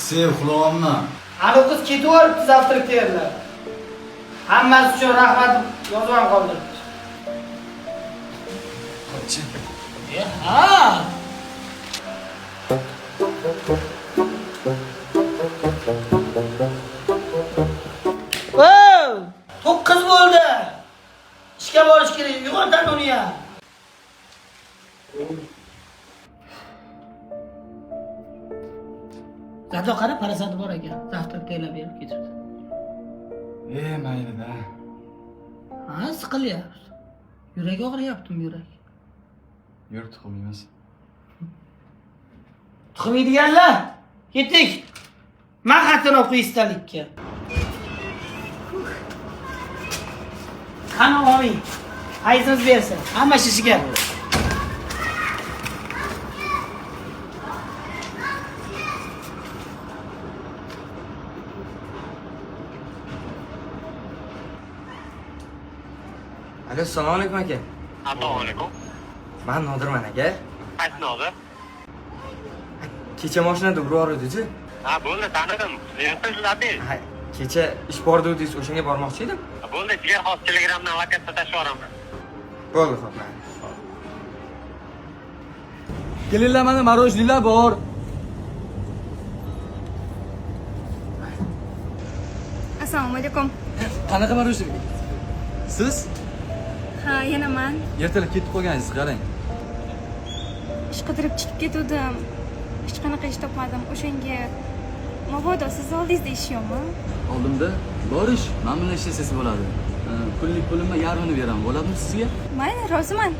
Sen uxlayapman. Ani qiz ketib yuboribdi завтрак tayyorlab. Hammasi uchun rahmat yozib ham qoldiribdi. Qochi. E, ha. Wow! 9 bo'ldi. Ishga borish kerak. Uyg'ontadi uni ham. Zato qara, parasati bor ekan. Завтрак tayyorlab berib ketibdi. E, mayli-da. Ha, siqilyapti. Yuragi og'riyaptimi yurak? Yur, tuxum yeymiz. Tuxum yeydiganlar, ketdik. Man xatini olib qo'y esdalikka. Qani oling. Fayzimiz bersin. Hamma shishiga. Alo, assalomu alaykum aka. Assalomu alaykum. Man Nodirman aka. Qaysi Nodir? Kecha mashinada urib yuboruvdingiz. Ha, bo'ldi, tanidim. Sizlar. Ha, kecha ish bor dedingiz, o'shanga bormoqchi edim. Bo'ldi, jigar, hozir Telegramdan lokatsiya tashlab yuboraman. Bo'ldi, xo'p, mayli. Kelinglar, mana marojnilar bor. Assalomu alaykum. Qanaqa marojnik? Siz Ha, yana man. ertalab ketib qolgansiz, qarang. Ish qidirib chiqib ketuvdim. Hech qanaqa ish topmadim. O'shanga mabodo siz oldingizda ish yo'qmi? Oldimda bor ish, men bilan ishlasangiz bo'ladi. Kunlik pulimni yarmini beraman. Bo'ladimi sizga? Mayli, roziman.